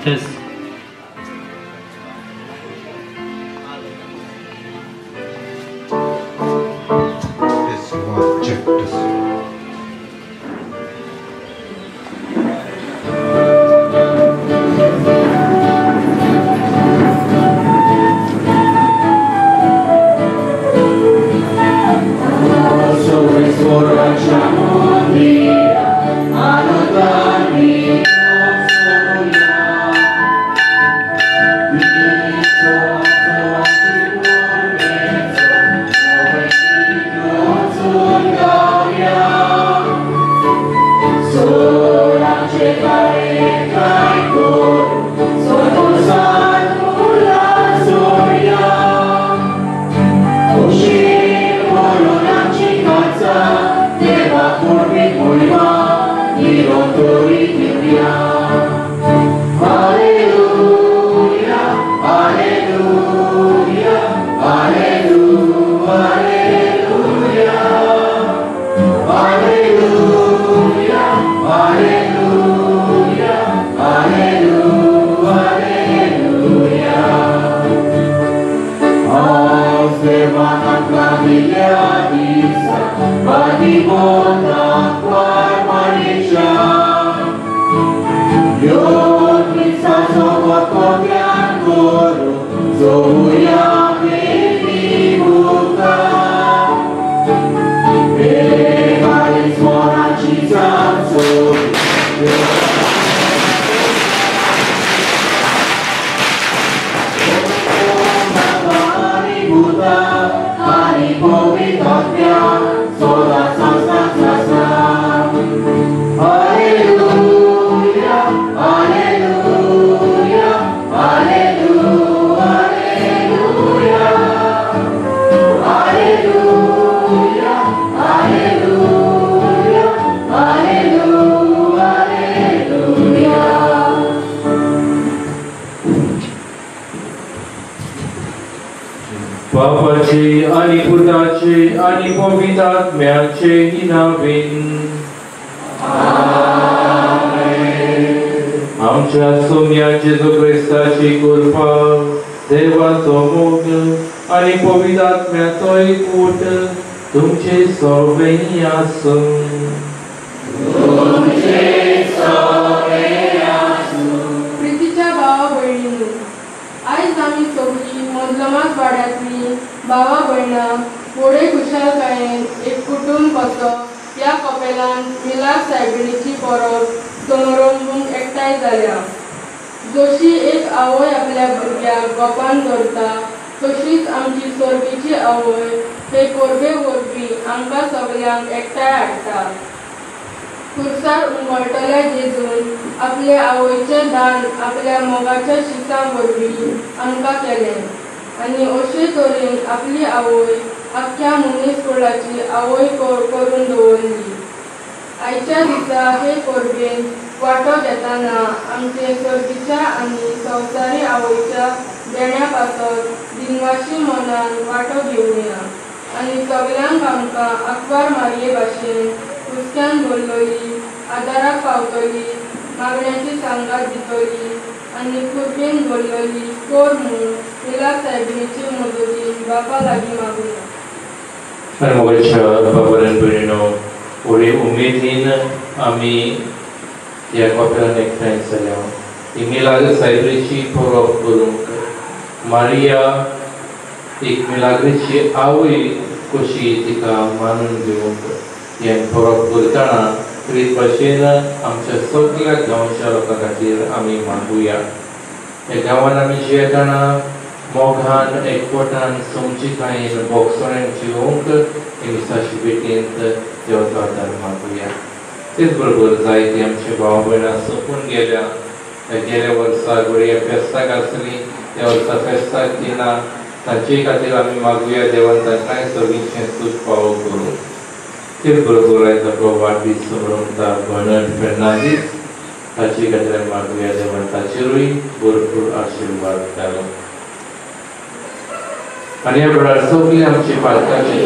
Test. Test one, check this. बापाचे आणि पुताचे आणि पवित्र आत्म्याचे नांवान आमच्या सोम्या जेजू क्रिस्ताची कृपा, देवाचो मोग आणि पवित्र आत्म्याचो एकवट तुमचे सगळें आसूं. प्रितीच्या भावा भयणींनो, आयज आमी सगळीं मजलमास वाड्यांतलीं भावा भयणां व्हडे खुशालकायेन एक कुटुंब कसो ह्या कपेलान मिलाद सायबिणीची परब समारंभूंक एकठांय जाल्या. जशी एक आवय आपल्या भुरग्याक गोपान दवरता तशीच आमची सर्गीची आवय हे परबे वरवीं आमकां सगल्यांक एकठांय हाडटा. खुर्सार उमळटल्या जेजून आपल्या आवयचें दान आपल्या मोगाच्या शिसां वरवीं आमकां केलें आनी अशे तरेन आपली आवय आख्ख्या मनीस कुळाची आवय करून दवरली. आयच्या दिसा हे परबेन वांटो घेतना आमचे सर्गीच्या आनी संवसारी आवयच्या देण्या पासत दिनवाशी मनान वांटो घेवया आनी सगल्यांक आमकां आंकवार मारये भाशेन हुस्क्यान भरलेली, आदाराक पावतली, मागण्याची सांगात दितली आनी कृपेन भरलेली कोर म्हूण मिलाद सायबिणीचे मदतीन बापा लागीं मागुया. मोगाच्या बाबान भयणीनो, व्हडे उमेदीन आमी ह्या कपेलान एकठांय जाल्या ही मिलाग्र सायबिणीची परब करूंक. मारिया एक मिलाग्रीची आवय कशी तिका मानून घेवंक हें परब करतना तेच भाशेन आमच्या सगळ्या गांवच्या लोकां खातीर आमी मागुया. ह्या गांवान आमी जियेतना मोगान, एकवटान, समजिकायेन, बोगसण्यान जिवोवंक हे मिसाचे भेटेंत देवाचो आदार मागुया. तेच बरोबर जायते आमचे भाव भयणां सोंपून गेल्या. गेल्या वर्सा घडये फेस्ताक आसली, त्या वर्सा फेस्ताक दिना, तांचे खातीर आमी मागुया देवान तांकांय सगळींचें सूख पावो करूं. तेच बरोबर आयज आपलो वाडदीस समरंभता बर्नर्ड फेर्नांदीस ताचे खातीर आमी मागुया देवान ताचेरूय भरपूर आशिर्वाद घालो. आनी ह्या वेळार सगळीं आमची पालकाचे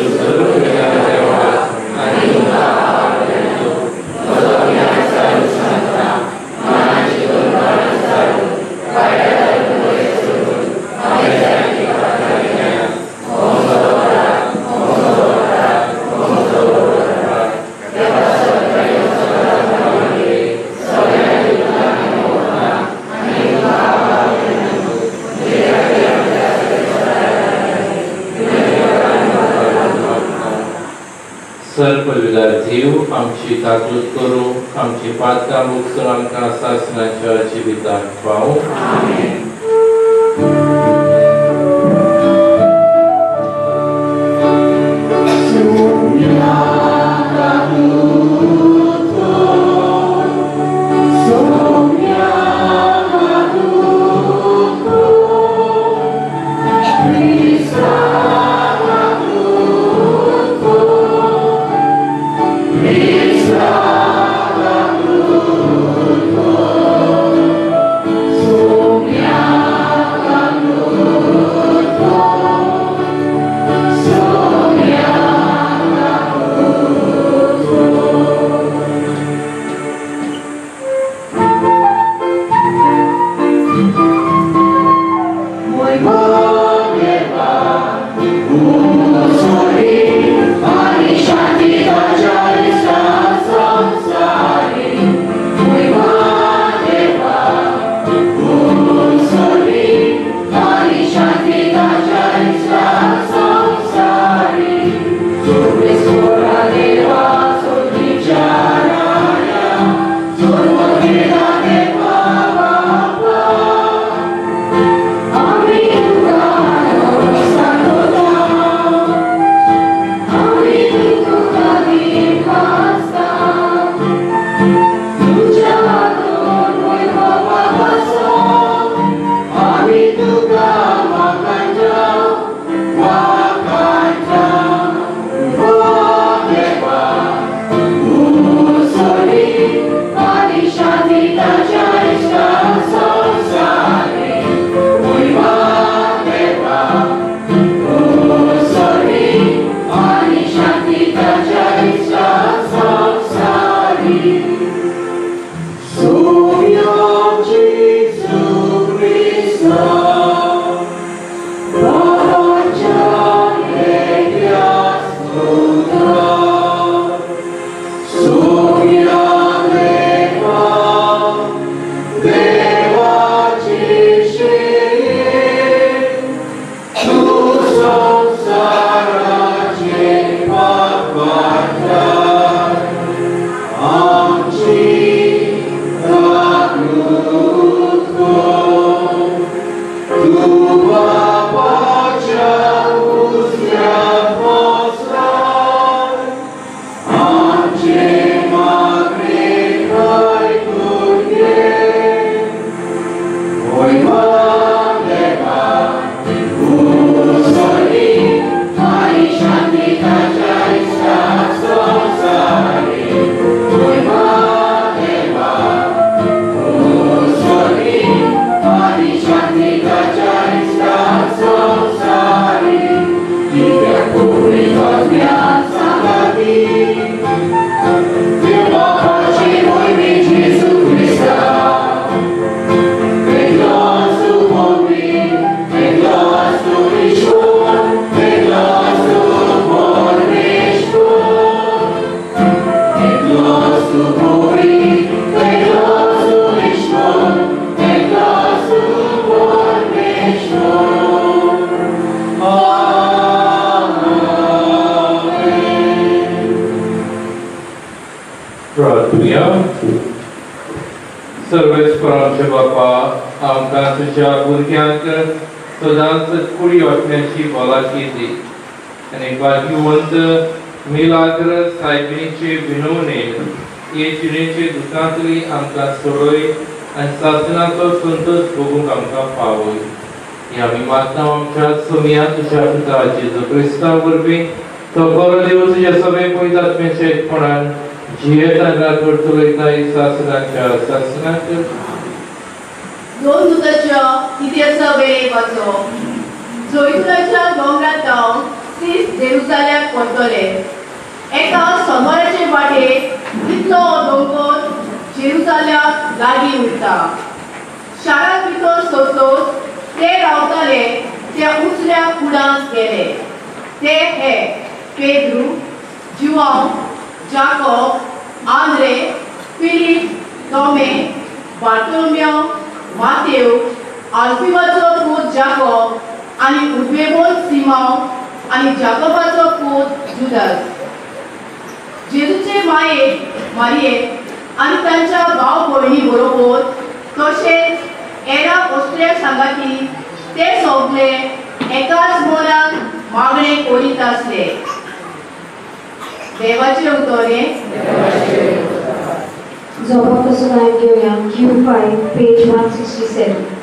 सर्पविदार जीव आमची ताकूत करूं आमची पातकां मुक्सून आमकां सासणाच्या जिविताक पावूं. सर्वेस्परांचे बापा आमकां तुज्या भुरग्यांक सदांच कुडी वाटण्याची भलायकी दी आनी भाग्यवंत मिलाग्र सायबिणीचे विनवणेन हे जिणेचे दुखांतली आमकां सोडय आनी सासणाचो संतोश भोगूंक आमकां पावय. हे आमी मागता आमच्या सोमया तुज्या पुता जेजू क्रिस्ता वरवीं तो बरो देव तुज्या सगळे पयत आत्म्याच्या एकपणान दोन दुताच्या इतिहासा वेळे वाचो. जैतुनाच्या दोंगरात जावन क्रिस्त जेरुजाल्याक परतले. एका सोमाराचे वाटेर इतलो दोंगर जेरुजाल्याक लागीं उरता. शारांत भितर सोदतोच ते रावताले त्या उचल्या कुडांत गेले. ते हे पेद्रू, जुआंव, जाकोब, आंद्रे, फिलीप, तोमे, बार्तोलोमेव, मातेव, आल्फिवाचो पूत जाकोब आनी उद्वेबोन सिमांव आनी जाकोबाचो पूत जुदास. जेजूचे माये मारिये आनी तांच्या भाव भयणी बरोबर तशेंच एरा ऑस्ट्रिया सांगाती ते सगळे एकाच मनान मागणे करीत आसले. देवाचे उतर हें. जोबा पासून आमी घेवया Q5 page 167.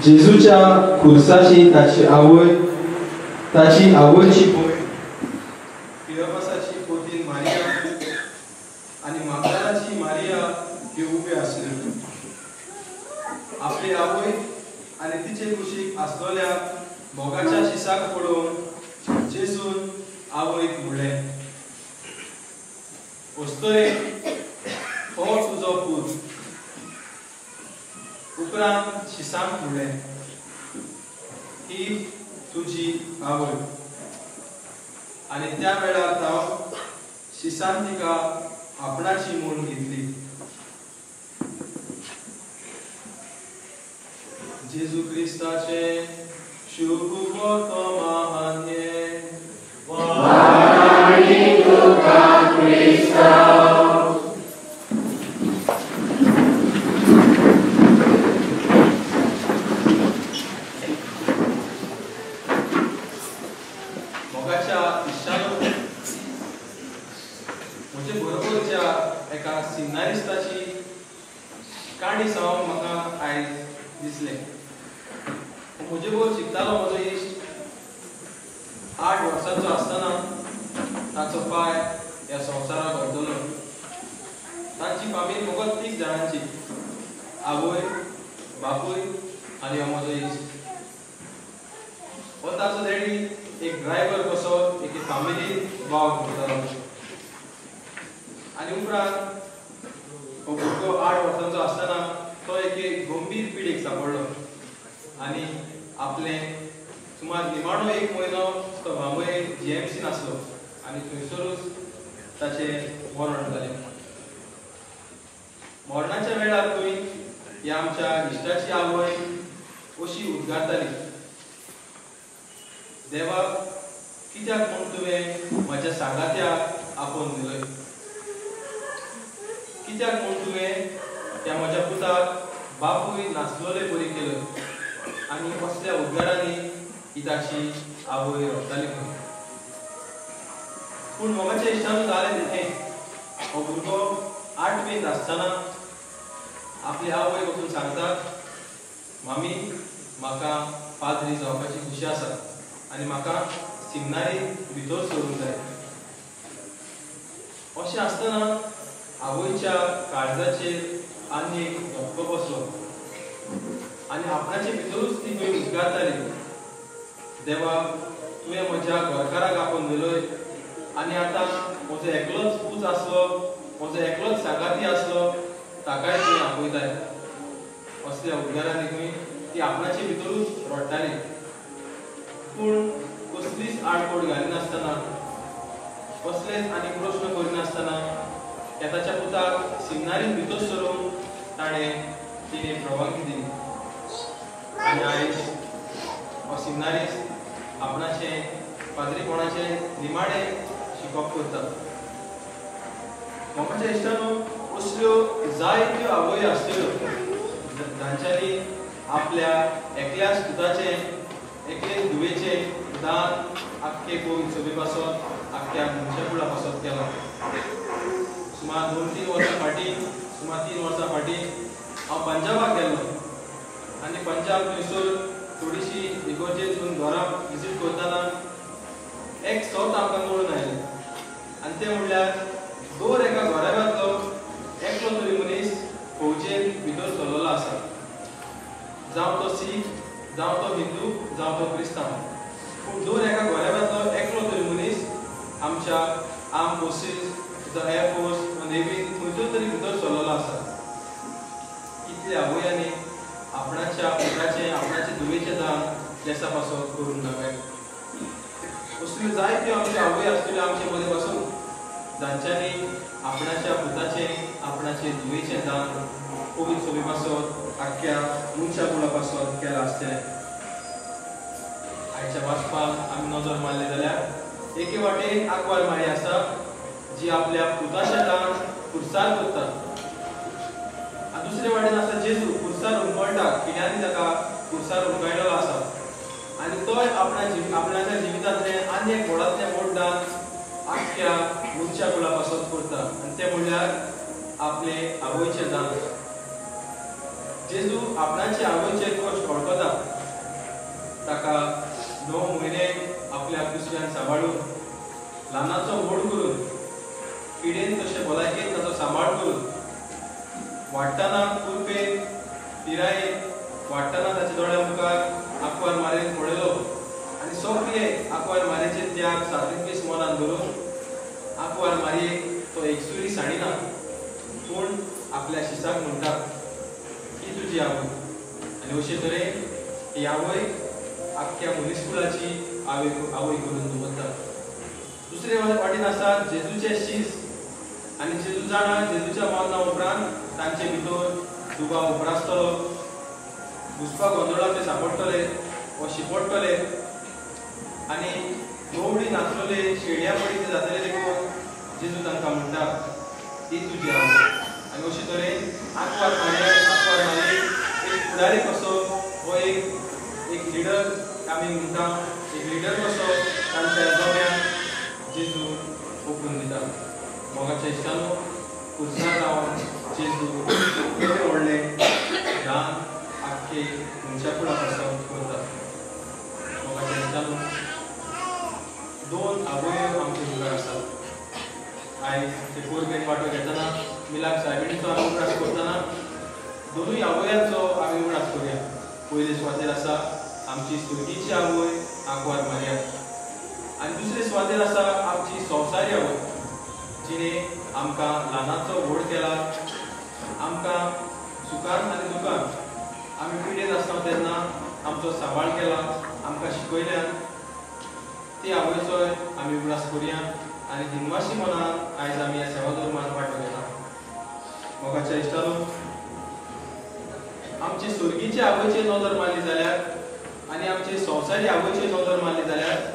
जेजूच्या खुर्साची ताची आवय, ताची आवयची भयण, क्लियोपासाची पोतीन मारिया आनी मागदालाची मारिया ह्यो उब्यो आसल्यो. आपली आवय आनी तिचे कुशीक आसलेल्या मोगाच्या शिसाक पळोवन जेजून आवयक म्हणलें, अस्तुरे, हो तुजो पूत. उपरांत शिसांक म्हणलें, ही तुजी आवय. आनी त्या वेळार ताव शिसान तिका आपणाची म्हूण घेतली. जेजू क्रिस्ताचें शुभ वर्तमान. सिमनारिस्ताची काणी सांगूंक म्हाका आयज दिसलें. म्हजे बरोबर शिकतालो म्हजो इश्ट 8 वर्सांचो आसतना ताचो पांय ह्या संवसाराक व्हरतलो. तांची फामील फकत 3 जाणांची, आवय, बापूय आनी हो म्हजो इश्ट. हो ताचो डॅडी एक ड्रायव्हर कसो एके फामिलीन वावर करतालो आनी उपरांत हो भुरगो 8 वर्सांचो आसतना तो एके गंभीर पिडेक सांपडलो आनी आपले सुमार निमाणो 1 म्हयनो तो बांबोळे GMC आसलो आनी थंयसरूच ताचें मरण जालें. मरणाच्या वेळार थंय ह्या आमच्या इश्टाची आवय अशी उद्गारताली, देवा कित्याक म्हूण तुवें म्हज्या सांगात्याक आपोवन दिलय, कित्याक म्हूण तुवें त्या म्हज्या पुताक बापूय नासलोले बरी केलय. आनी असल्या उद्गारांनी ही ताची आवय रडटाली खंय. पूण मोगाच्या इश्टान जालें तें, हो भुरगो 8वेंत आसतना आपली आवय वचून सांगता, मामी म्हाका पाद्री जावपाची खुशी आसा आनी म्हाका सिमनारी भितर सरूंक जाय. अशें आसतना आवयच्या काळजाचेर आनी एक धपको बसलो आनी आपणाचे भितरूच ती खंय उद्गारताली, देवा तुवें म्हज्या घरकाराक आपोवन दिलय आनी आतां म्हजो एकलोच पूत आसलो, म्हजो एकलोच सांगाती आसलो, ताकाय तुवें आपयताय. असल्या उद्गारांनी खंय ती आपणाचे भितरूच रडटाली. पूण कसलीच आडकोड घालिनासतना, कसलेच आनी प्रश्न करिनासतना त्या ताच्या पुताक सिमनारीन भितर सरूंक ताणें तिणें परवानगी दिली. आनी आयज हो सिमनारिस्त आपणाचें पाद्रीपणाचें निमाणें शिकप करता. मोगाच्या इश्टानो, असल्यो जायत्यो आवय आसतल्यो जांच्यांनी आपल्या एकल्याच पुताचें, एकले धुवेचें दान आख्खे गोंय सभे पासत, आख्ख्या मनशाकुळा पासत केलां. सुमार 2-3 वर्सां फाटीं, सुमार 3 वर्सां फाटीं हांव पंजाबाक गेल्लो आनी पंजाब थंयसर थोडीशी इगर्जेंतून घरां विजीट करतना एक सत आमकां कळून आयलें आनी तें म्हणल्यार दर एका घराब्यांतलो एकलो तरी मनीस फौजेन भितर सरलेलो आसा, जावं तो सीख, जावं तो हिंदू, जावं तो क्रिस्तांव, पूण दर एका घराब्यांतलो एकलो तरी मनीस आमच्या आर्म फोर्सीस, जावं एअरफोर्स, नेव्ही खंयचो तरी भितर सरलेलो आसा. कितल्या आवयांनी आपणाच्या पुताचें, आपणाचे धुवेचें दान देसा पासत करून दाखय. असल्यो जायत्यो आमच्यो आवय आसतल्यो आमचे मदीं पासून जांच्यांनी आपणाच्या पुताचें, आपणाचे धुवेचें दान कोवीड सोबे पासत, आख्ख्या मनशा कुळा पासत केलां आसतलें. आयच्या वाचपाक आमी नजर मारली जाल्यार एके वाटेन आंकवार मारी आसा जी आपल्या पुताचें दान खुर्सार करता आनी दुसरे वाटेन आसा जेजू खुर्सार हुमकळटा, किड्यांनी ताका खुर्सार हुमकळलेलो आसा आनी तोय आपणाच्या जिवितांतलें आनी एक व्हडांतलें व्हड दान आख्ख्या मनशा कुळा पासत करता आनी तें म्हणल्यार आपले आवयचें दान. जेजू आपणाचे आवयचे कश्ट वळखता, ताका 9 म्हयने आपल्या कुसव्यान सांबाळून, ल्हानाचो व्हड करून, पिडेन तशें भलायकेन ताचो सांबाळ करून, वाडटना कुरपेन पिरायेन वाडटना ताच्या दोळ्या मुखार आंकवार मारेन पळयलो आनी सगळे आंकवार मारेचे त्याग सात्विक मनान धरून आंकवार मारयेक तो एकसुरी सांडिना, पूण आपल्या शिसाक म्हणटा, ही तुजी आवय. आनी अशे तरेन ही आवय आख्ख्या मनीसकुळाची आवय करून दवरता. दुसरे वाटेन आसा जेजूचे शीस आनी जेजू जाणा जेजूच्या मरणा उपरांत तांचे भितर दुबाव उप्रासतलो, घुसपा गोंदळाक ते सांपडटले वा शिपडटले आनी गवडी नाचलोले शेड्या पडी ते जातले देखून जेजू तांकां म्हणटा, ही तुजी आवय. आनी अशे तरेन आंकवार मारयेक एक फुडारी कसो हो एक लिडर आमी म्हणटा, एक लिडर कसो तांच्या जम्याक जेजू ओपून दिता. मोगाच्या इश्टानो, खुर्सार रावन जेजू केदें व्हडलें दान आख्खे मनशा कुडा पासून करता. मोगाच्या इश्टांनो, दोन आवयो आमचे मुखार आसात. आयज ते परबेन वांटो घेतना मिलाग्र सायबिणीचो आमी उगडास करतना दोनूय आवयांचो आमी उगडास करुया. पयले सुवातेर आसा आमची सुर्गीची आवय आंकवार मारिया आनी दुसरे सुवातेर आसा आमची संवसारी आवय, जिणे आमकां ल्हानाचो व्हड केला, आमकां सुखान आनी दुखान आमी पिडेन आसता तेन्ना आमचो सांबाळ केला, आमकां शिकयल्यान. ती आवयचोय आमी उगडास करुया आनी दिनवाशी मनान आयज आमी ह्या सेवा धर्मान वांटो घेता. मोगाच्या इश्टांनो, आमची सुर्गीची आवयची नदर मारली जाल्यार आनी आमची संवसारी आवयची नदर मारली जाल्यार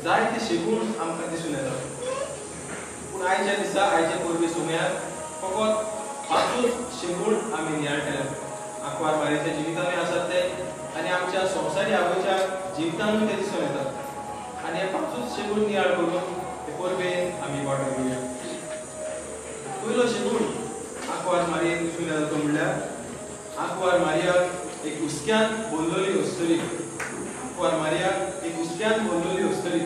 जायते शिकून आमकां दिसून येता. पूण आयच्या दिसा, आयच्या परबे सुमयार फकत पांचूच शिकून आमी नियाळटले. आंकवार मारियाच्या जिवितानूय आसात ते आनी आमच्या संवसारी आवयच्या जिवितानूय ते दिसून येतात. आनी हे पांचूच शिकून नियाळ करून हे परबेन आमी वांटो घेवया. पयलो शिकून आंकवार मारियेन दिसून येता तो म्हणल्यार आंकवार मारिया एक हुस्क्यान भरलेली अस्तुरी. आंकवार मारिया एक हुस्क्यान भरलेली अस्तुरी.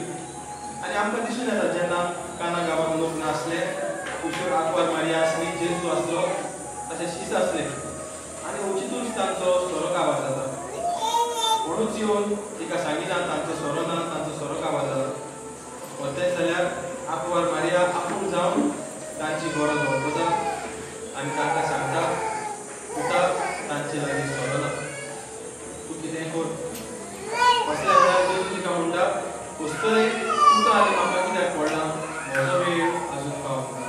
आनी आमकां दिसून येता जेन्ना काना गांवांत लोक नासले, कुशीक आंकवार मारिया आसली, जेजू आसलो, ताचे शीस आसले आनी अवचितूच तांचो सोरो काबार जाता. कोणूच येवन तिका सांगिना तांचो सोरो ना, तांचो सोरो काबार जाता. परतेंच जाल्यार आंकवार मारिया आपूण जावन तांची गरज वळखता आनी तांकां सांगता, पुता तांचे लागीं सोरो ना, तूं कितें कर. कसल्या वेळार जेजू तिका म्हणटा, अस्तुरे तुका आनी म्हाका कित्याक पडलां, म्हजो वेळ अजून पावूंक ना.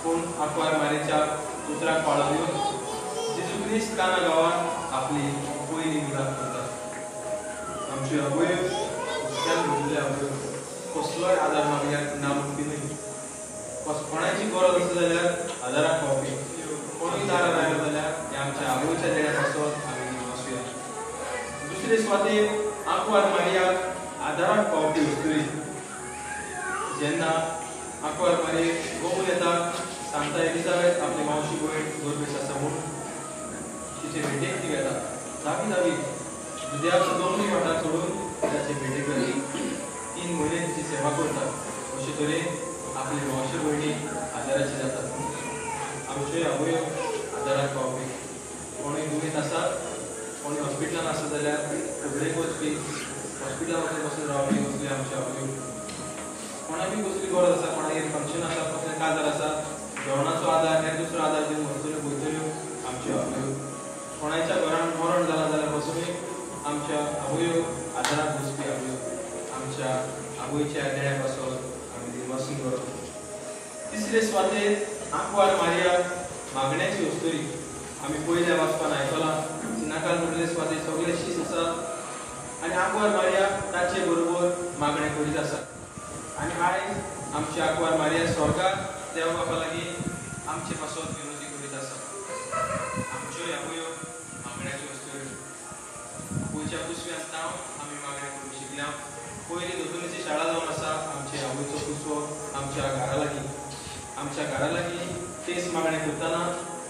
पूण आंकवार मारियाच्या उतराक पाळो दिवन जेजू क्रिस्त काना गांवांत आपली पयली मिलाग्र करता. आमच्यो आवयो हुस्क्यान भरिल्ल्यो आवयो, कसलोय आदार मागल्यार ना म्हणपी न्हय. कोणाची गरज आसा जाल्यार आदाराक पावपी. कोणूय दारार आयलो जाल्यार हे आमच्या आवयच्या देण्या पासत आमी दिनवासुया. दुसरे सुवातेर आंकवार मारिया आदाराक पावपी अस्तुरी. जेन्ना आंकवार मारिया गोमून येता, सांता एलिजाबेथ आपली मावशी भयण गर्भेस्त आसा म्हूण तिचे भेटेक ती वेता. धावी धावी जुदेवाचो दोनूय वाठार सोडून ताचे भेटेक जाली. 3 म्हयने तिची सेवा करता. अशे तरेन आपली मावशी भयणी आदाराची जातात. आमच्योय आवयो आदाराक पावपी. कोणूय दुयेंत आसा, कोणूय हॉस्पिटलान आसा जाल्यार खबरेक वचपी, हॉस्पिटलान वचून बसून रावपी असल्यो आमच्यो आवयो. कोणाकूय कसली गरज आसा, कोणागेर फंक्शन आसा, कसलें काजार आसा, जेवणाचो आदार, हेर दुसरो आदार दिवन वचतल्यो वयतल्यो आमच्यो आवयो. कोणाच्या घरान मरण जालां जाल्यार बसुनूय आमच्या आवयो आदाराक बसपी आवयो. आमच्या आवयच्या देण्या पासत आमी दिनवासून करप. तिसरे सुवातेर आंकवार मारिया मागण्याची अस्तुरी. आमी पयल्या वाचपान आयकलां, सिनाकाल म्हणले सुवातेर सगळे शीस आसा आनी आंकवार मारिया ताचे बरोबर मागणें करीत आसा. आनी आयज आमची आंकवार मारिया स्वर्गाक देव बापा लागीं आमचे पासत विनोदी करीत आसा. आमच्योय आवयो मागण्याच्यो अस्तुऱ्यो. आवयच्या कुसव्यान तावन आमी मागणें करूंक शिकल्या. पयली दोतोनीची शाळा जावन आसा आमचे आवयचो कुसवो आमच्या घरा लागीं. आमच्या घरा लागीं तेच मागणें करतना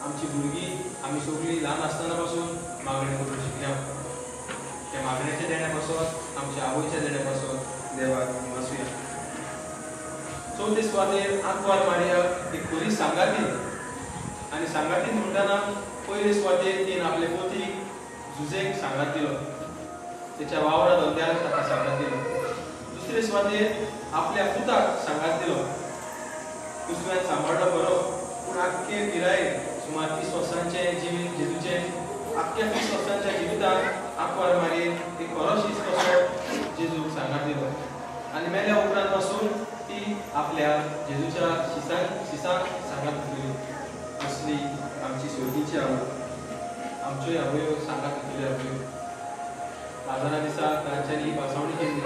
आमची भुरगीं आमी सगळीं ल्हान आसतना पासून मागणें करूंक शिकल्या. त्या मागण्याच्या देण्या पासत, आमच्या आवयच्या देण्या पासत देवाक दिनवासुया. चवथे सुवातेर आंकवार मारिया एक खरी सांगाती. आनी सांगातीन म्हणटना पयले सुवातेर तिणें आपले पोतीक जुजेक सांगात दिलो, तेच्या वावरा धंद्यार ताका सांगात दिलो. दुसरे सुवातेर आपल्या पुताक सांगात दिलो. कुसव्यान सांबाळ्ळो बरो, पूण आख्खे पिरायेर सुमार 30 वर्सांचें जिवीत जेजूचें, आख्ख्या 30 वर्सांच्या जिवितांत आंकवार मारियेन एक खरो शीस कसो जेजूक सांगात दिलो. आनी मेल्या उपरांत पासून ती आपल्या जेजूच्या शिसांक सांगात दिली. असली आमची सोयीची आवय. आमच्योय आवयो सांगात दितल्यो आवयो. बाजारा दिसा तांच्यांनी बसवणी केल्ली,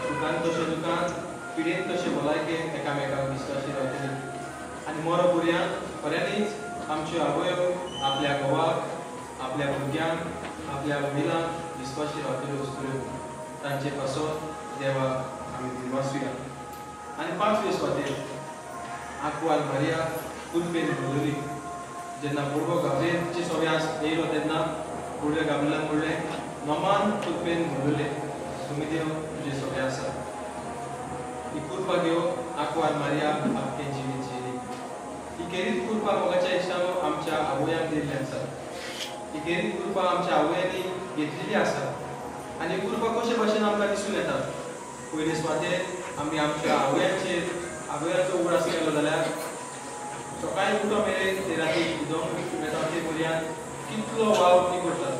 सुखान तशें दुखान, पिडेन तशें भलायकेन एकामेकांक विस्वाशी रावतली. आनी मरो पर्यंत खऱ्यांनीच आमच्यो आवयो आपल्या घोवाक, आपल्या भुरग्यांक, आपल्या वडिलांक विस्वाशी रावतल्यो वस्तुल्यो. तांचे पासत देवाक आमी दिनवासुया. आनी पांचवे सुवातेर आंकवार मारिया कुरपेन भरलेली. जेन्ना भुरगो गाब्रिएल तिचे सोबे येयलो तेन्ना बुडवे गाब्रिएलान म्हणलें, नोमान कुरपेन भरलेले, तुमी देव तुजे सोबे आसा. ही कुरपा घेवन आंकवार मारिया आपलें जिवीत जियेली. ही खेरीत कुरपा मोगाच्या इश्टानो आमच्या आवयांक दिल्ली आसा. ही खेरीत कुरपा आमच्या आवयांनी घेतलेली आसा. आनी कुरपा कशे भाशेन आमकां दिसून येता? पयले सुवातेर आमी आमच्या आवयांचेर आवयांचो उगडास केलो जाल्यार सकाळीं उठो मेरेन ते राती न्हिदोंक वेता ते पर्यंत कितलो वावर ती करतात,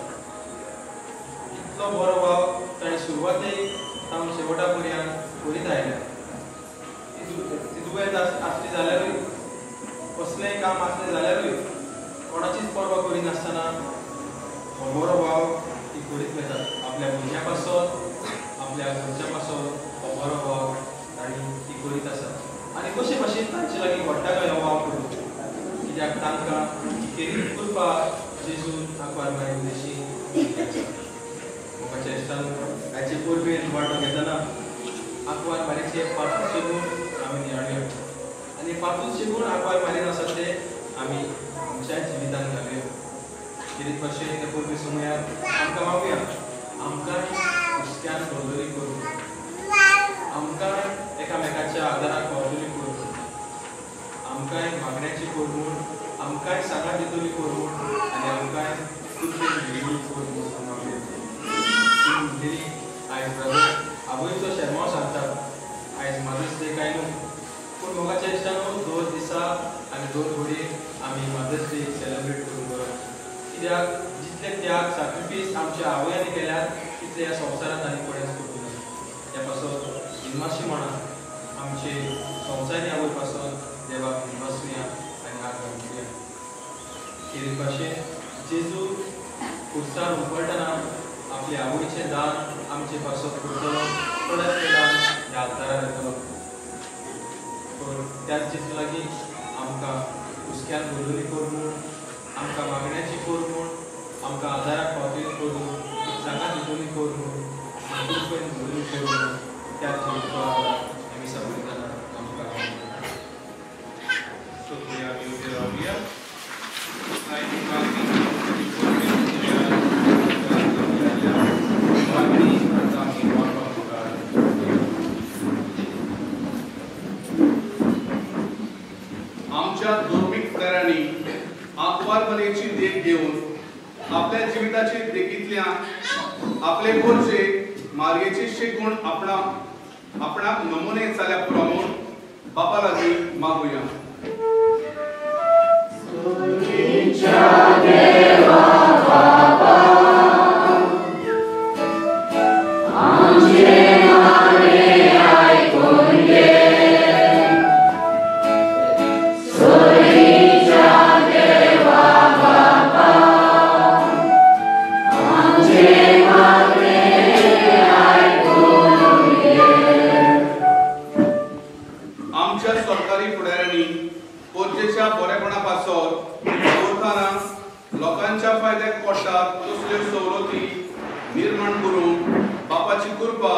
कितलो बरो वावर ताणें सुरवातेक तावन शेवटा पर्यंत करीत आयल्या. ती दुयेंत आसली जाल्यारूय, कसलेंय काम आसलें जाल्यारूय कोणाचीच पर्वा करिनासतना हो बरो वावर ती करीत वतात. आपल्या भुरग्यां पासत, आपल्या घरच्या पासत हो बरो वावर तांणी ती करीत आसात. आनी कशे भाशेन तांचे लागीं घडटा काय हो वावर करूं? कित्याक तांकां खेरीत कृपा जेजून आंकवार मारी उद्देशी दिल्ली आसा. मोगाच्या इश्टान आयचे परबेन वांटो घेतना आंकवार मारीचे पांचूच शेगूण आमी नियाळुया आनी पांचूच शेगूण आंकवार मारीन आसात ते आमी आमच्या जिवितान घालुया. खेरीत भाशेन त्या परबे समयार आमकां मागुया, आमकां हुस्क्यान भरलेली करूं, आमकां एकामेकाच्या आदाराक पावतली करूं, आमकांय मागण्याची कर म्हूण, आमकांय सांगात दितली कर म्हूण आनी आमकांय कुरपेन भरिल्ली कर म्हूण मागुया. ती म्हणटली आयज ब्रदर आवयचो शेरमांव सांगतात, आयज मदर्स डे काय न्हू, पूण मोगाच्या इश्टानो 2 दिसा आनी 2 घडये आमी मदर्स डे सेलिब्रेट करूंक बरो. कित्याक जितले त्याग सॅक्रिफायस आमच्या आवयांनी केल्यात तितले ह्या संवसारांत आनी कोणेंच करूंक ना. त्या पासत निमाशी म्हणा आमचे संवसारी आवय पासून देवाक निमासुया आनी हात घालुया. खेरीत भाशेन जेजू खुर्सार हुमकळटना आपले आवयचें दान आमचे पासत करतलो, थोड्याच वेळान ह्या आल्तारार येतलो. तर त्याच जेजू लागीं आमकां हुस्क्यान भरलेली कर म्हूण, आमकां मागण्याची कर म्हूण, आमकां आदाराक पावतली कर म्हूण, सांगात दितली कर म्हूण, कुरपेन भरलेली कर म्हूण त्या जेजूचो आदार आमी सगळीं आमकां. सगळीं आमी उबे रावया. आमच्या धर्मीक फुडाऱ्यांनी आंकवार मारयेची देख घेवन आपल्या जिविताचे देखींतल्यान आपले गरजेक मारयेचे शिकूण आपणाक नमुने जाल्या पुरो म्हूण बापा लागीं मागुया. आमच्या सरकारी फुडाऱ्यांनी पोरजेच्या बरेपणा पासत दवरतना लोकांच्या फायद्याक पडटात तसल्यो सवलती निर्माण करूंक बापाची कृपा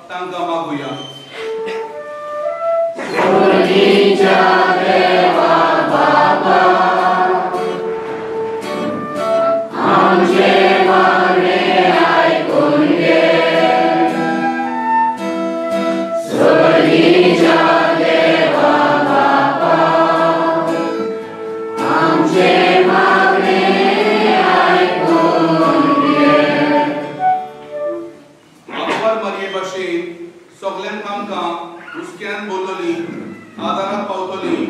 तांकां मागुया. सगल्यांक आमकां हुस्क्यान बोलतली, आदारात पावतली,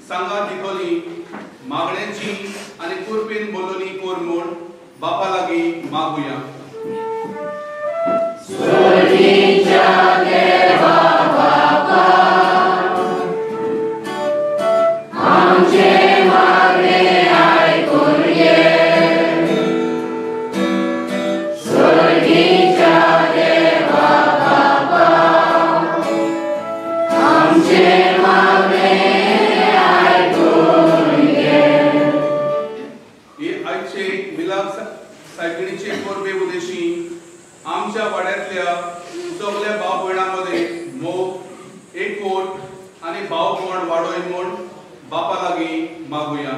सांगात दितली, मागण्याची आनी कुरपेन बोलतली कर म्हूण बापा लागीं मागुया. सायबिणीचे परबे उद्देशी आमच्या वाड्यांतल्या सगल्या भाव भयणां मदें मोग, एकवट आनी भावपण वाडोय म्हूण बापा लागीं मागुया.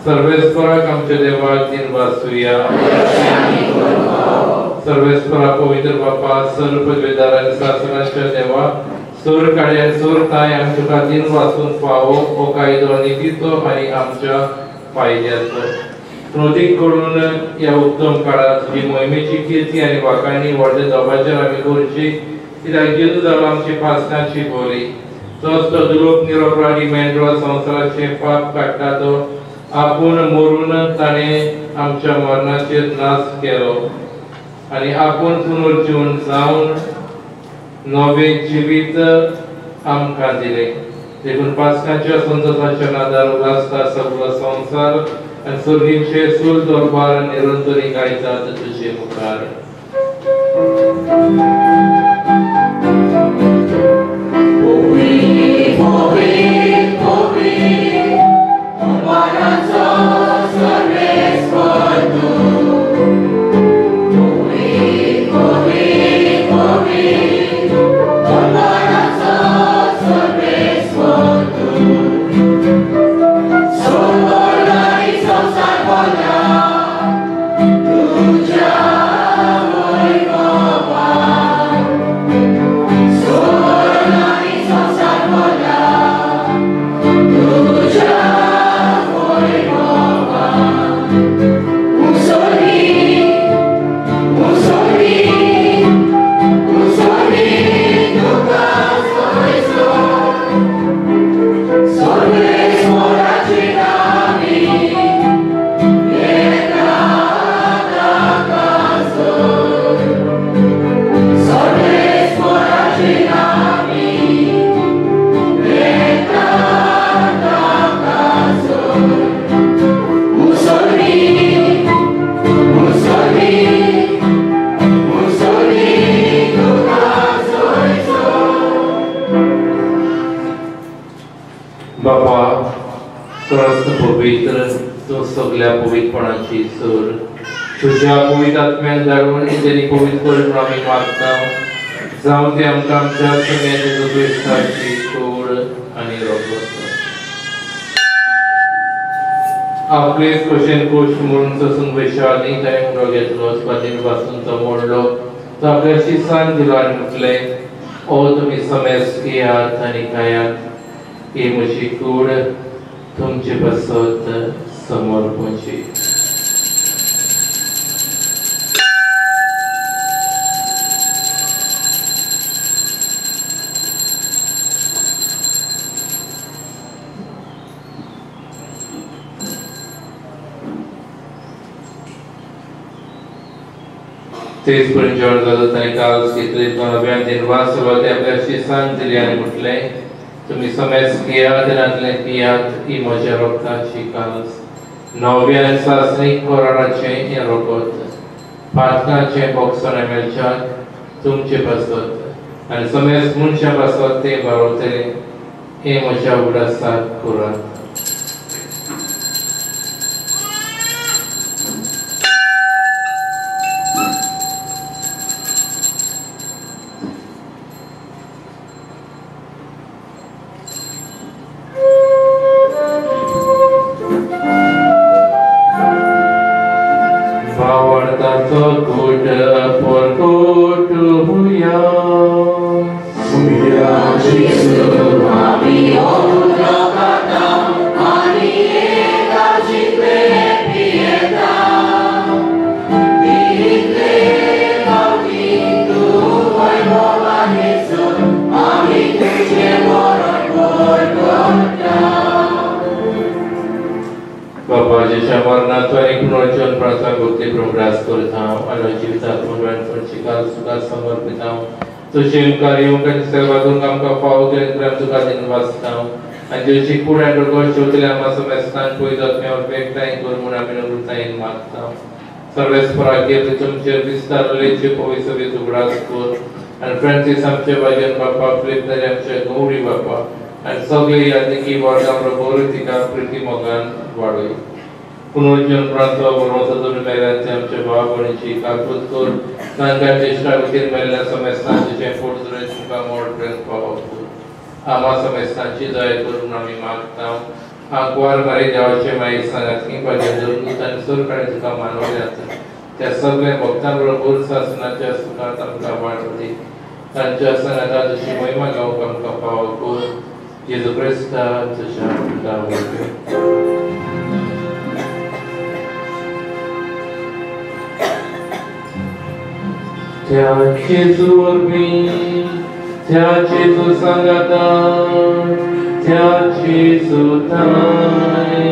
सर्वेस्पराक आमच्या देवाक दिन वाचुया. सर्वेस्परा पवित्र बापा सर्व पदवेदार आनी सासणाच्या देवा सूर काड्या सूर ताय आमी तुका दिन वाचून फावो हो कायदो नितीचो आनी आमच्या फायद्याचो प्रोदीक करून ह्या उत्तम काळार तुजी मोहिमेची किर्ती आनी वाखाणी व्हडल्या दोबाचेर आमी करची कित्याक जेजू जालो आमची पासनाची बोली तोच तो दुरोप निरोपराधी मेंढरो संवसाराचें पाप काडटा तो आपूण मरून ताणें आमच्या मरणाचेर नाश केलो आनी आपूण पुनर्जीवन जावन नवें जिवीत आमकां दिलें. देखून पासकाच्या संतोशाच्या नादार उल्हासता सगळो संवसार आनी सुर्गींचे सूर दरबार निरंतरी गायतात तुजे मुखार. Obi, obi, obi, बापा त्रस्त पवित्र तूं सगल्या पवित्रपणाची सूर तुज्या पवित्र आत्म्यान धाडून तेणी पवित्र करून आमी मागता जावं ते आमकां आमच्या सगळ्यांच्या क्रिस्ताची कूड आनी रगत आपले खोशेन खोश म्हणून ससून वैशाली ताणें उडो घेतलो स्वाधीन पासून तो मोडलो तो आपल्या शिसान दिलो आनी म्हटलें ओ तुमी समेस्त घेयात आनी खायात ही म्हजी कूड तुमचे पासत समर्पणची. तेच पर्यंत जेवण जालो ताणें काल घेतले नव्यान दिनवास ते आपल्या शिसान दिली आनी म्हटलें तुमी समेस्त घेयात आनी पियात ही म्हज्या रगताची काल्स नव्यान सासणीक कराराचें हें रगत पातकाचें बोगसण मेळच्याक तुमचे पासत आनी समेस्त मनशां पासत तें बरोवतलें हें म्हज्या उगडासाक करात. फ्रांसीस आमचे भाजन बापा फिलिप आमचे गौरी बापा आनी सगळे यादनिकी वर्गां बरोबर तिका प्रिती मोगान वाडय. पुनर्जन प्रांत बरोवचा मेल्ल्यान आमच्या भाव भयणीची काकूत कर तांकां ज्येश्ठा वतीन मेल्ल्या समेस्तांचें पोट धरून तुमकां मोड पर्यंत पावप आमा समेस्तांची दया करून आमी मागता. आंकवार मारी देवाचे माई सांगात की भाजन धरून आनी सरकारान तुका मानवल्यात त्या सगळ्या भक्तां बरोबर सासणाच्या सुखांत आमकां वाट दी. तांच्या सांगाता तुजी महिमा गावंक आमकां फावो कर जेजू क्रिस्ता तुज्या वरवीं. त्या जेजू वरवीं त्या जेजू सांगाता त्या जेजू थांय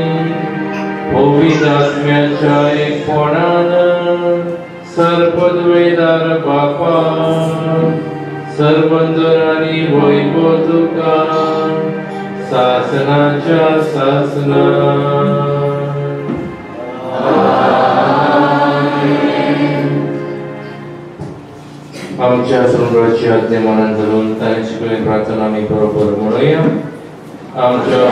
पवित्र आत्म्याच्या एकपणान सर्पद्वेदार बापा सरबंदर आनी वैभव तुका सासनाच्या सासना. आमच्या संग्रहाची आज्ञा मनान धरून ताणें शिकयल्ली प्रार्थना आमी बरोबर म्हणुया. आमच्या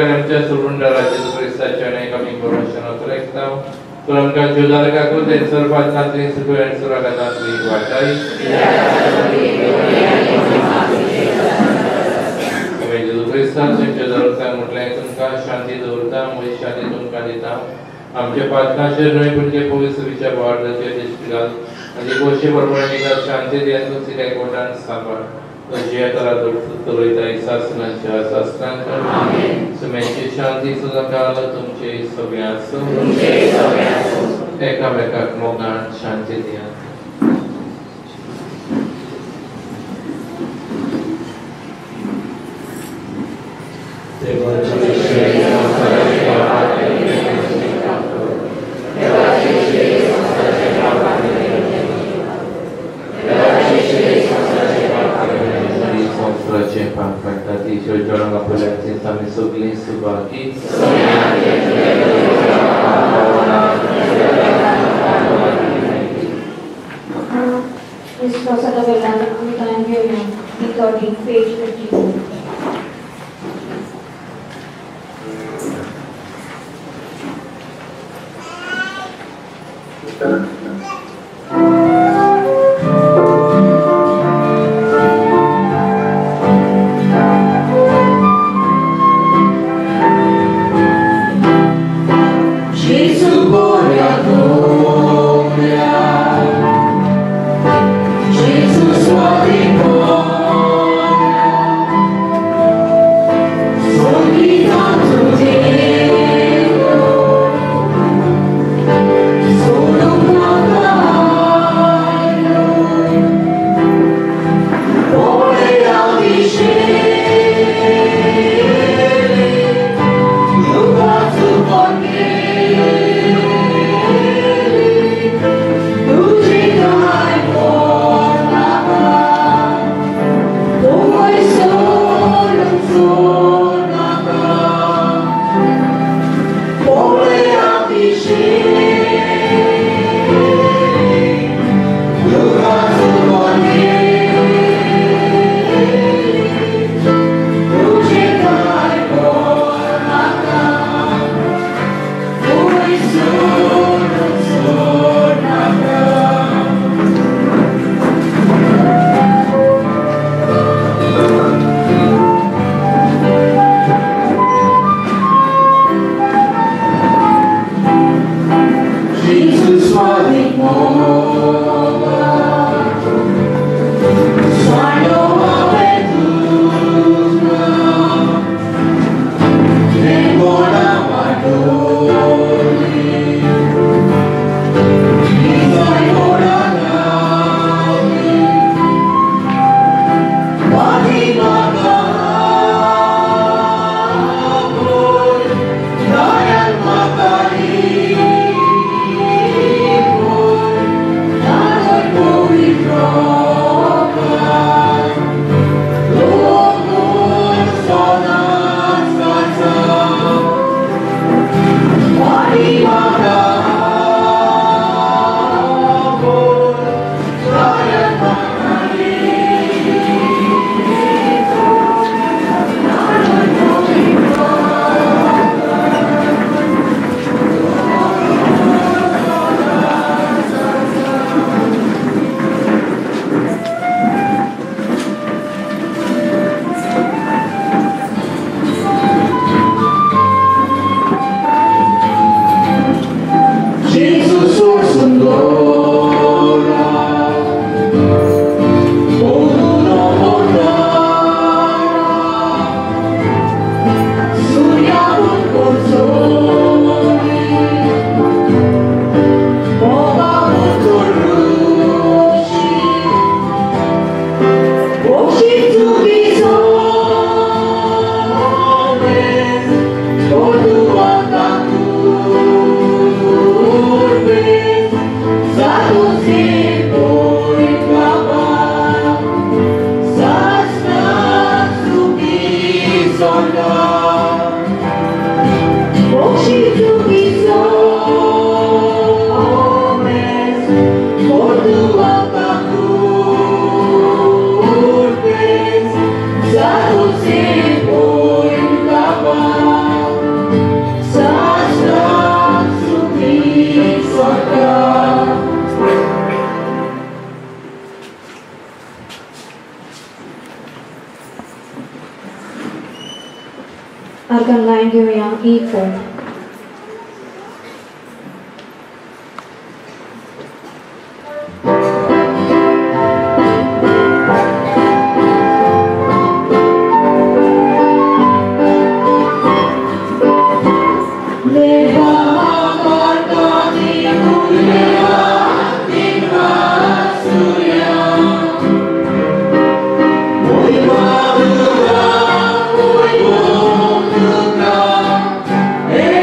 आमच्या सोडून क्रिस्ताच्या आमी बरोबर एकता तर आमकां जुदारकाकूच सर्वांतली सुरांतली वाटाय क्रिस्तांचे म्हटलें तुमकां शांती दवरता म्हजी शांती तुमकां दिता. आमच्या पातकाचेर न्हय पूण ते पवित्र भावार्थाचेर दिश्टी घाल आनी गोशे प्रमाणे शांती दियात तुमची कोटान सांबाळ सासनाच्या सासनाक सुम्याची शांती सदांकाल तुमचे सगळ्यांस एकामेकाक मोगान शांती दियात. सगळीं सुभागी. विश्वासाच्या वेळार आमी गायन घेवया. B13, page 54. Akan lain yang E4. Hey!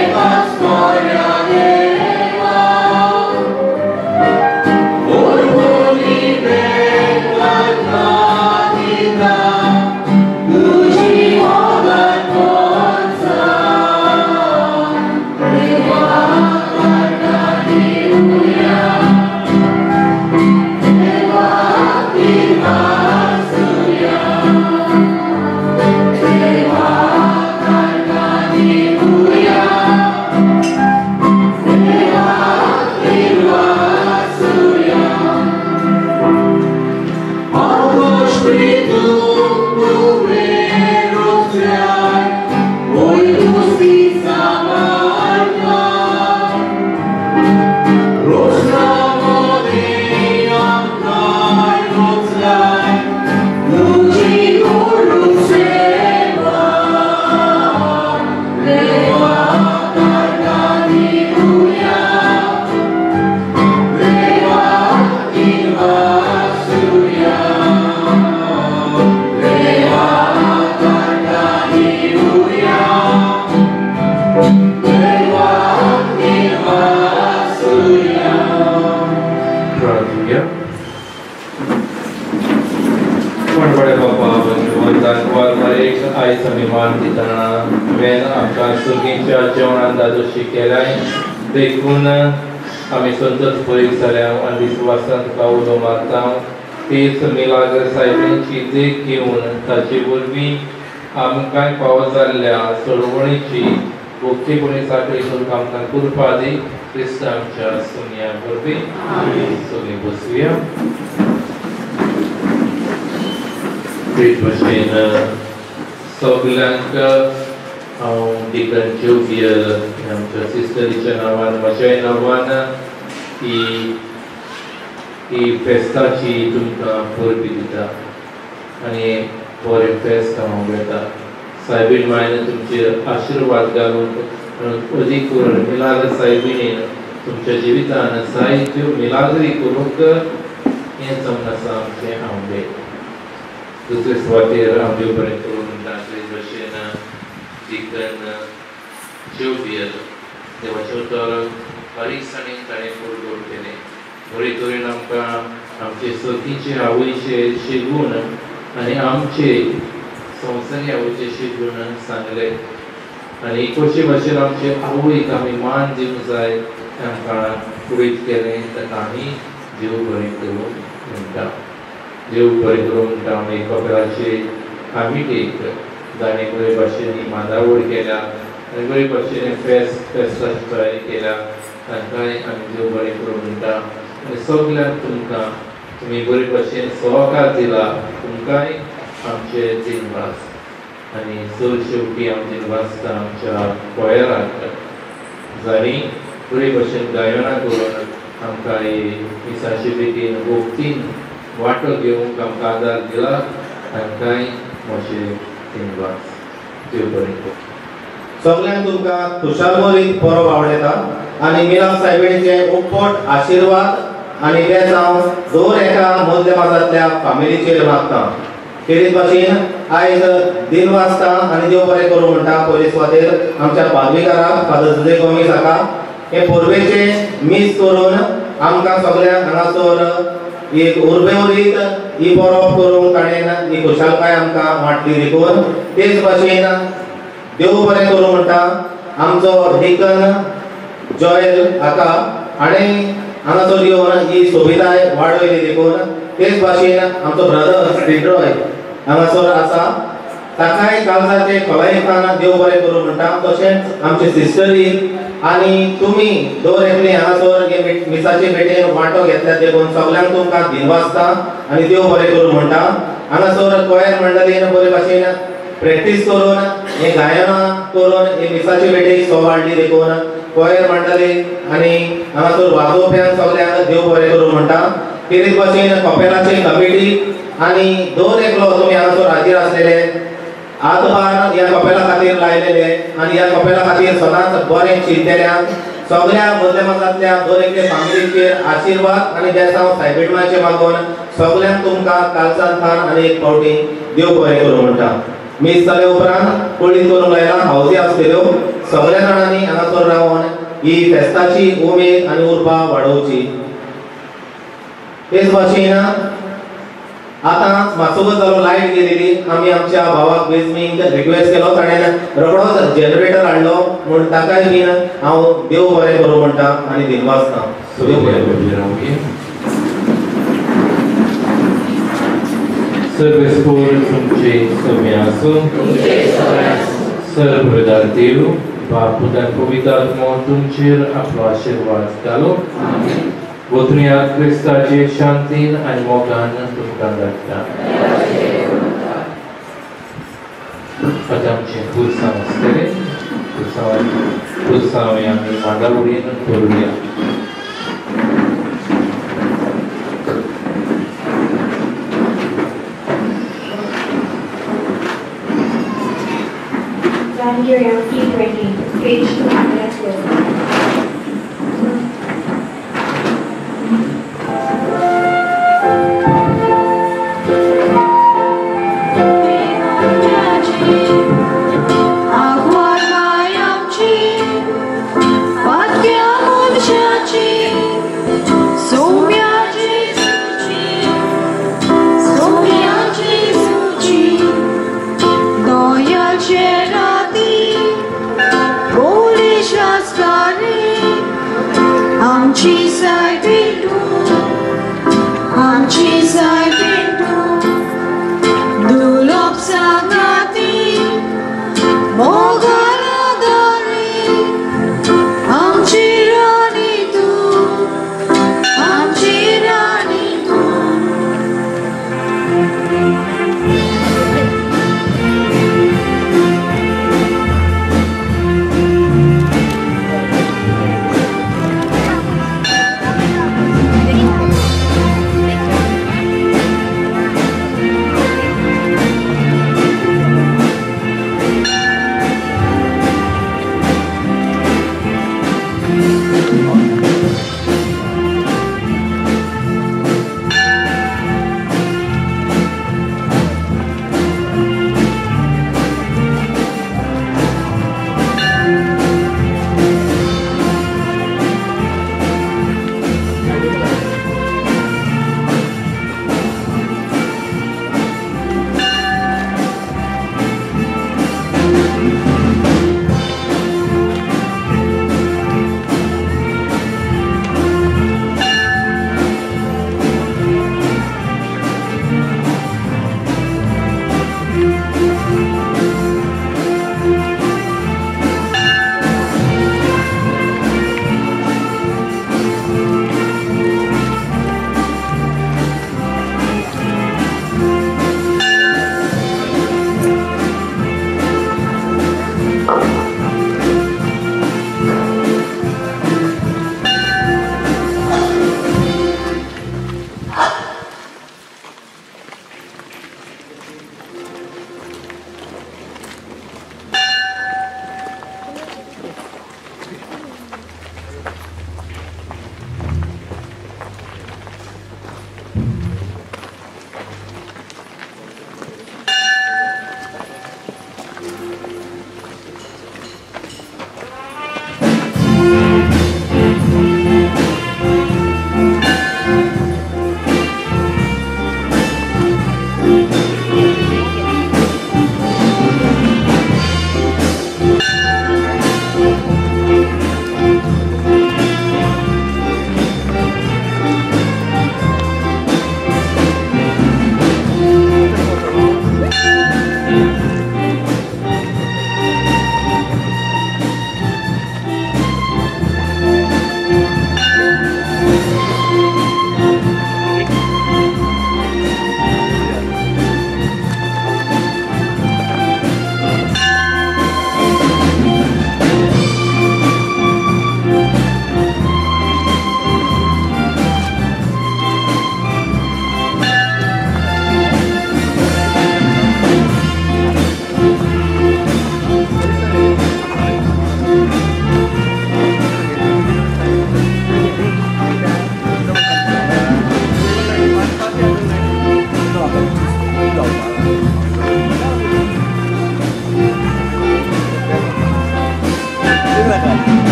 मान दितना तुवें आमकां सुगीच्या जेवणान दादोशी केलाय देखून आमी संतोष बरी जाल्या आनी विस्वासान तुका उलो मारता. तीच मिलाग्र सायबीणीची देख घेवन ताचे वरवीं आमकांय फावो जाल्ल्या सोडवणीची भक्तीपणी साकळी करूंक आमकां कृपा दी क्रिस्त आमच्या सुन्या वरवीं. सगळीं बसुया. तेच भशेन सगल्यांक हांव डिकन जोवियल आमच्या सिस्टरीच्या नांवान म्हज्याय नांवान ही ही फेस्ताची तुमकां परबी दिता आनी बरें फेस्त हांव घेता. सायबीण मायन तुमचेर आशिर्वाद घालून अदीक करून मिलाग्र सायबिणीन तुमच्या जिवितान जायत्यो मिलाग्री करूंक हें जावन आसा आमचें आंबे. दुसरे सुवातेर हांव देव बरें करूं म्हणटा. तेच भशेन डिकन जोवियल देवाचें उतर बारीकसाणेन ताणें फुडगोड केलें. बरे तरेन आमकां आमचे सतीचे आवयचे शिगूण आनी आमचे संवसारी आवयचे शिगूण सांगले आनी कशे भाशेन आमचे आवयक आमी मान दिवंक जाय तें आमकां पुरीत केलें. ताका आमी देव बरें करूं म्हणटा. देव बरें करूं म्हणटा. आमी कपेलाचे कामिटेक जाणें बरे भाशेन ही मांदावळ केल्या आनी बरे भाशेन फेस्ताची तयारी केल्या तांकांय आमी देव बरें करूं म्हणटा. आनी सगल्यांक तुमकां तुमी बरे भाशेन सहकार दिला तुमकांय आमचे दिनवास. आनी चड शेवटी हांव दिनवासता आमच्या कोयराक जांणी बरे भाशेन गायनां करून आमकां ही मिसाचे बेगीन भोक्तीन वांटो घेवंक आमकां आदार दिला तांकांय म्हजे दिनवास. देव बरें करूं. सगल्यांक तुमकां खुशालभरीत परब आवडटा आनी मिलाग्र सायबिणीचे उपट आशिर्वाद आनी बेसांव दर एका मदल्या माजांतल्या फामिलीचेर मागता. तेच भाशेन आयज दिन वाजता आनी देव बरें करूं म्हणटा. पयले सुवातेर आमच्या पादविकाराक फादर जुजे गोमीस हाका हे परबेचे मीस करून आमकां सगल्यांक हांगासर एक उर्बेवरीत ही परब करूंक ताणें ही खुशालकाय आमकां वांटली देखून. तेच भाशेन देव बरें करूं म्हणटा आमचो डिकन जॉयल हाका आनी हांगासर येवन ही सोबिताय वाडयली देखून. तेच भाशेन आमचो ब्रदर डिड्रॉय हांगासर आसा ताकाय काळजाचे खोलायेंतल्यान देव बरें करूं म्हणटा. तशेंच आमचे सिस्टरी आनी तुमी दर एकले हांगासर हे मिसाचे भेटेन वांटो घेतल्या देखून सगल्यांक तुमकां दिनवासता आनी देव बरें करूं म्हणटा. हांगासर कोयर मंडळीन बरे भाशेन प्रॅक्टीस करून हे गायनां करून हे मिसाचे भेटेक सो वाडली देखून कोयर मंडळी आनी हांगासर वाजोवप्यांक सगल्यांक देव बरें करूं म्हणटा. तेच भाशेन कपेलाची कमिटी आनी दर एकलो तुमी हांगासर हाजीर आसलेले हातभार ह्या कपेला खातीर लायलेले आनी ह्या कपेला खातीर सदांच बरें चिंतलेल्यांक सगळ्या मदल्या मतांतल्या दर एकले फामिलीचेर आशिर्वाद आनी बेसांव सायबीण मागून सगल्यांक तुमकां कालसान आनी एक फावटी देव बरें करूं म्हणटा. मीस जाले उपरांत पळीत करूंक लायला हावजी आसतल्यो सगळ्या जाणांनी हांगासर रावन ही फेस्ताची उमेद आनी उर्बा वाडोवची. तेच भाशेन आतां मातसोच जालो लायट गेलेली आमी आमच्या भावाक बेजमींक रिक्वेस्ट केलो ताणें रोखडोच जनरेटर हाडलो म्हूण ताकाय बीन हांव देव बरें करूं म्हणटा आनी दिनवासता. देव बरें करूं. सर्वेस्पोर तुमचे सगळे आसूं. सर्वप्रदार देव बाप पुतान पवित्र आत्मो तुमचेर आपलो आशिर्वाद घालो. वतुया क्रिस्ताचे शांतीन आनी मोगान तुमकां धाडटा. आतां आमचें पुरसांव आसतलें. पुरसांव आमी मांडावळीन करुया. Evangelium P20, page 212. Doia ce सायबीण तूं, आमची सायबीण तूं, दुलोब सांगाती मोगाला दारी, आमची राणी तूं, आमची राणी तूं.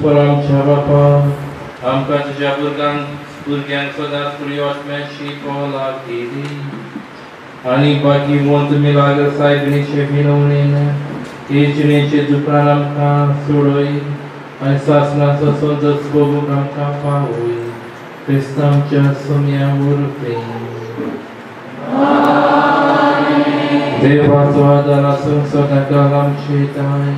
इस्वर आमच्या बापा, आमकां तुज्या भुरग्यांक सदांच प्रियोत्म्याची पोला केली आनी भाग्यवंत मिलाग्र सायबिणीचे विनवणेन हे जिणेचे दुकान आमकां सोडय आनी सासणाचो संतोष भोगूंक आमकां पावय. क्रिस्त आमच्या सोम्या वरवीं. देवाचो आदार आसूंक सदांकाळ आमचे दाय.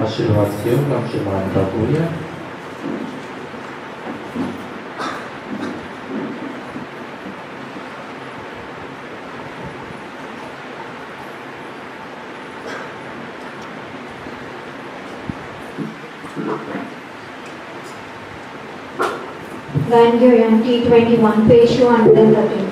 आशिर्वाद घेवन आमचे मान दाखोवया. Van Gurion, T21, page 213.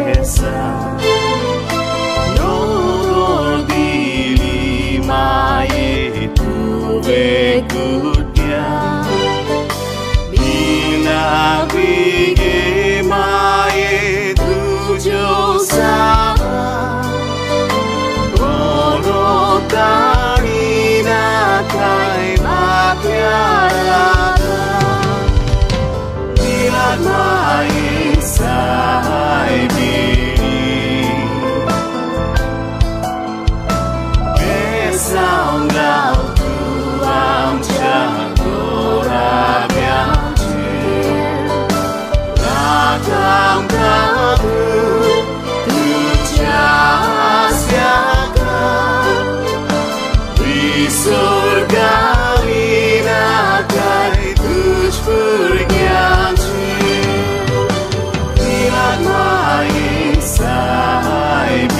बेसां योदोर दिली माये तुवें कुट्या मिलाग्री गे माये तुज्यो सावा कोणो ताणिना काय माथ्यार मिलाग्र माये सायबिणी बेसांव घाल तूं आमच्या घोराब्यांचेर राख आमकां तूं तुज्या आस्याकान विसर घालिना काय तुज भुरग्यांचेर मिलाग्र माये सायबिणी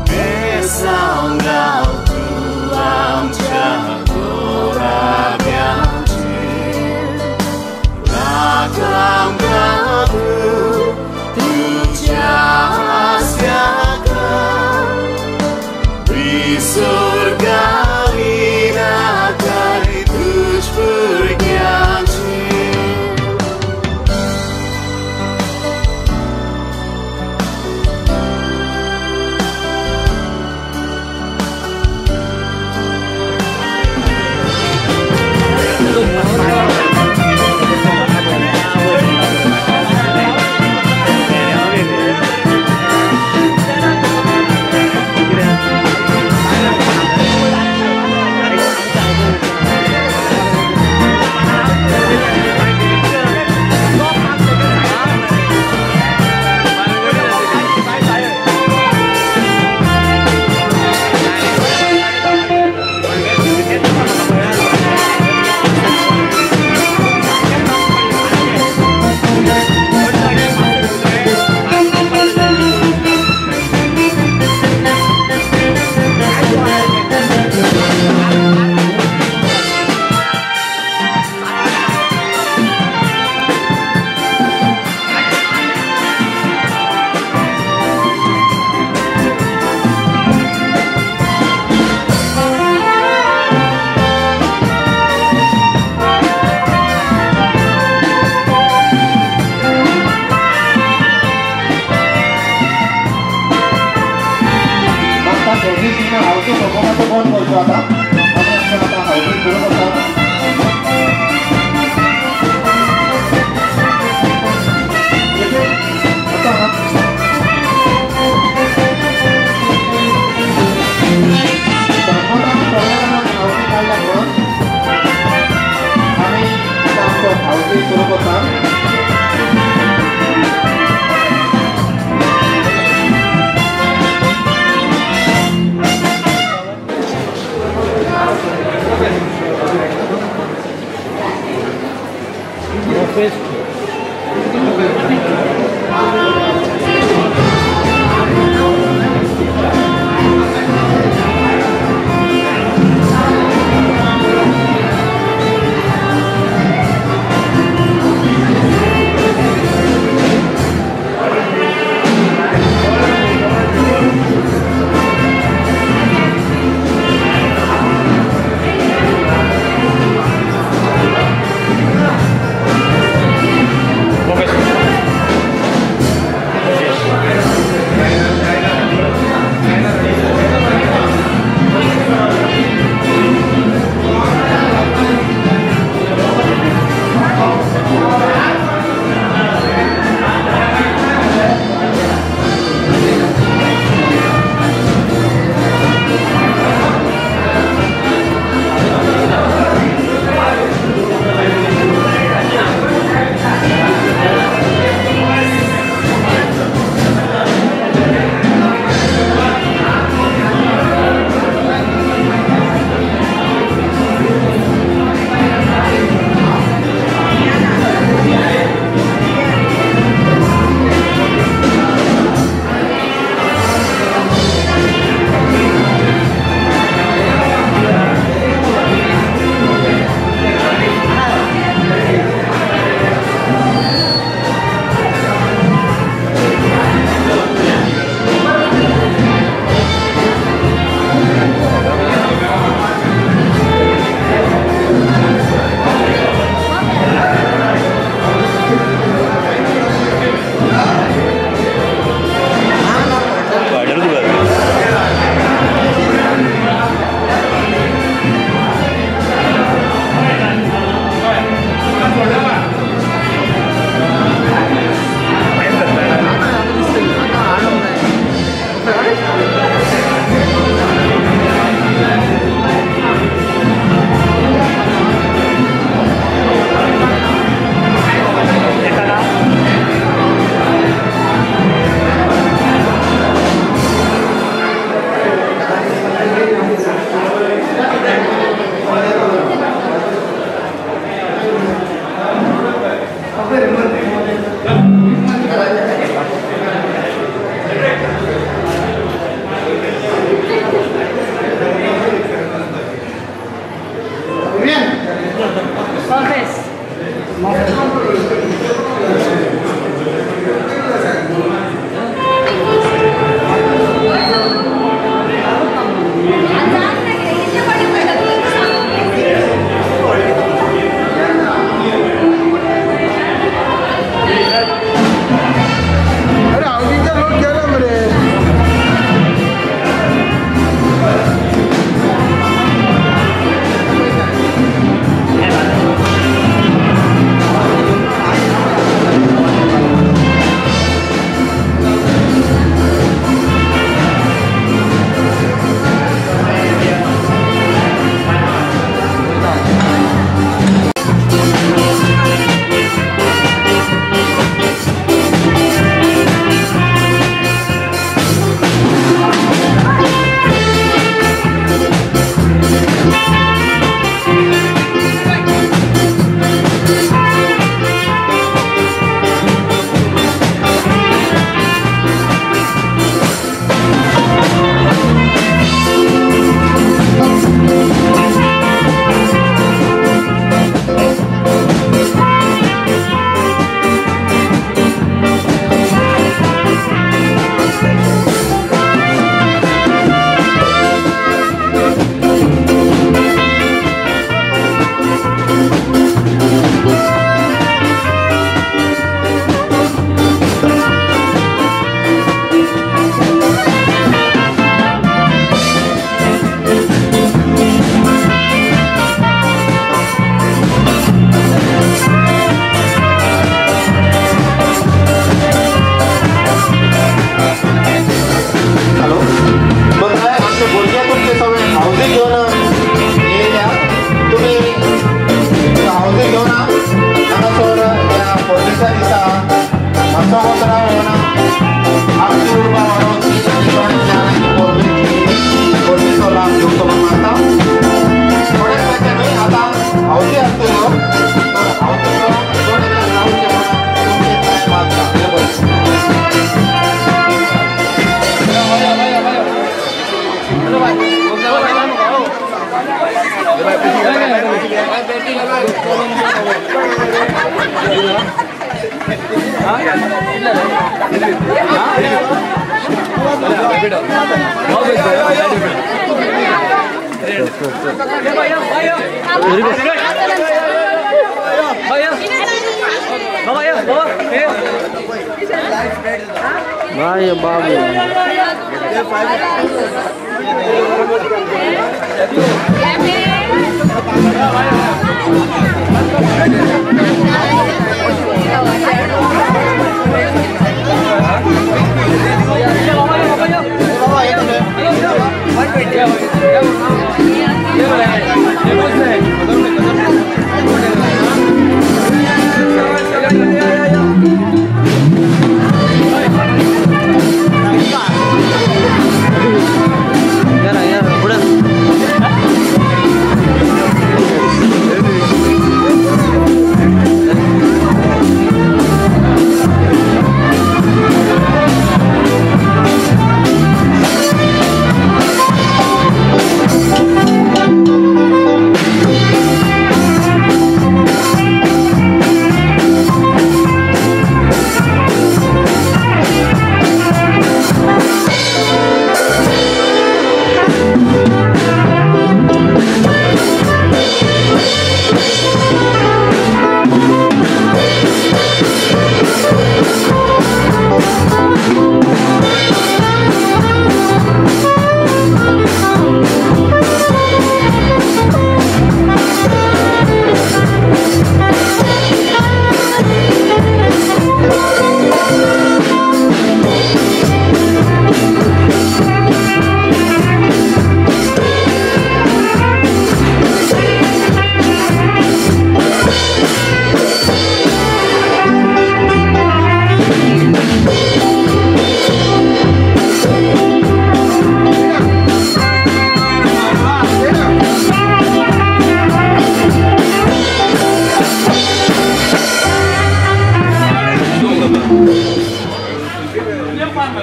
बेसांव घाल तूं आमच्या घोराब्यांचेर राख आमकां तूं तुज्या आस्याकान विसर घालिना काय तुज भुरग्यांचेर.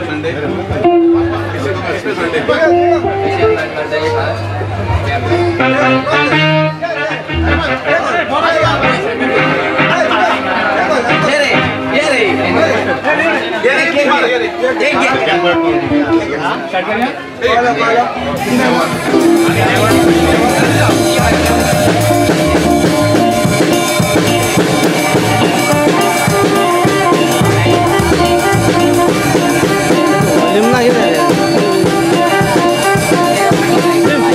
Sunday.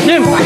Jimmy.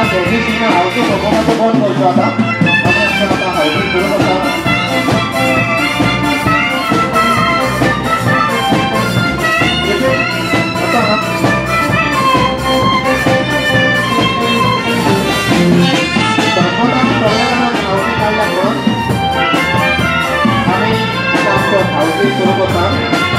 आतां बेगीन हावजी सोंपोवपाचो बंद करचो. आतां आमी आतां हावजी सुरू करता. आमी आमचो हावजी सुरू करता.